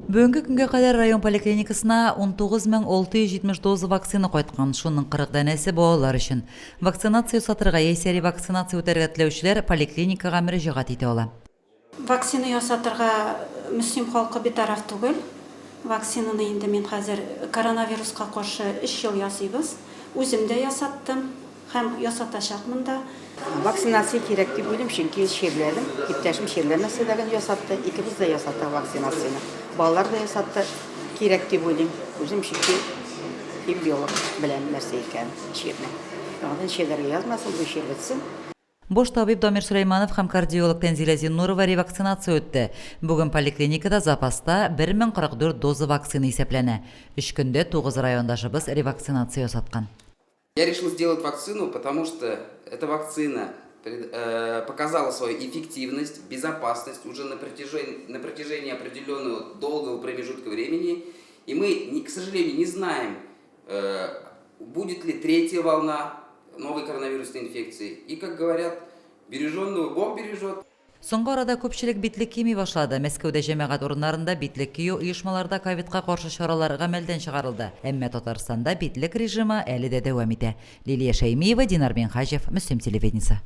Бүгенге көнгә кадәр район поликлиникасына 19670 доза вакцина кайткан, шуның 40 данәсе балалар өчен. Вакцинация ясатырга яисә ревакцинация үтәргә теләүчеләр поликлиникага мөрәҗәгать итә ала. Вакцина ясатырга Мөслим халкы битараф түгел. Вакцинаны инде мин хәзер коронавируска каршы өч ел ясыйбыз. Үзем дә ясаттым. Һәм ясатачакмын да. Вакцинация кирәк дип уйлыйм, чөнки чирләдем. Иптәшем чирләмәсә дә генә ясатты. Икебез дә ясаттык вакцинацияне. Балалар да ясатты. Кирәк дип уйлыйм. Үзем чөнки химбиолог, беләм нәрсә икәнен чирнең. Яңадан чирләргә язмасын, бу чир бетсен. Баш табиб Дамир Сөләйманов һәм кардиолог Тәнзилә Зиннурова ревакцинация үтте. Бүген поликлиникада запаста 1044 доза вакцина исәпләнә. Өч көндә тугыз райондашыбыз ревакцинация ясаткан. Я решил сделать вакцину, потому что эта вакцина показала свою эффективность, безопасность уже на протяжении, на протяжении определенного долгого промежутка времени. И мы, к сожалению, не знаем, будет ли третья волна новой коронавирусной инфекции. И, как говорят, береженного Бог бережет. Соңгы арада күпчелек битлек кими башлады. Мәскәүдә җәмәгать урыннарында битлек кию, оешмаларда ковидка каршы чаралар гамәлдән чыгарылды. Әмма Татарстанда битлек режимы әле дә дәвам итә. Лилия Шәймиева, Динар Минһаҗев, Мөслим телевидениесе.